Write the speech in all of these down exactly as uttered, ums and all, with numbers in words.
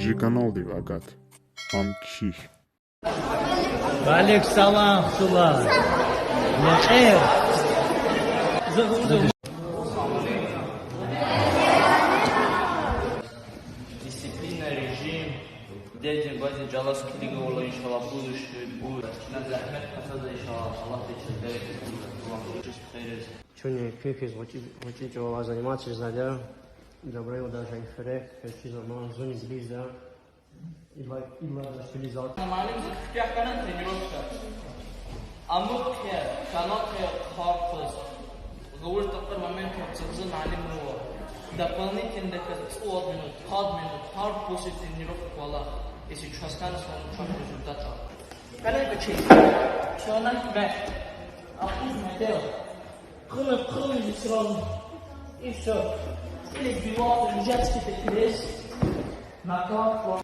Чи каналдив агат. Ам кхьихь. Ва алейкум салам, хтула. Лекьер. Дисциплина, режим. Дедин, бадин чӀалаз килигайла, иншаллагь, будущее будет. Чна зегьмет къачуда, иншаллагь, Аллагьди чаз берекат гуда. Чуни куь хьиз гъвечӀи, гъвечӀи чӀавалай заниматься жезвайди я. Джабраил даже эфире, хъел чизва ман, зунни билизда. Ила, ила даже билизва. Муаллимди куьтягь хьана тренировка. Амукь я, канат я, харпаз. Гъавурда такьур момент я, цаваз муаллим ава. Дополнительно даказ цӀуд минут, пад минут, гьар после тренировки квалах. Если чваз хьана, сона чвахъ результат ава. Коллега чиз. Всё, на тебя. Ахуз метел. Хъуна, хъуна сразу. И всё. Или сбивал, или жать, или пресс. Накат.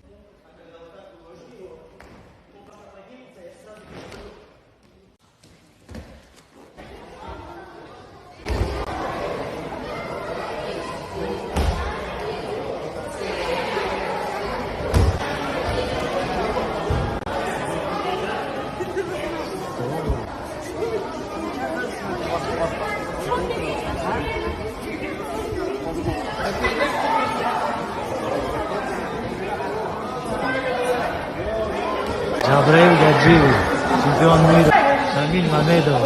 Джабраил Гаджиев, чемпион мира, Шамиль Мамедов.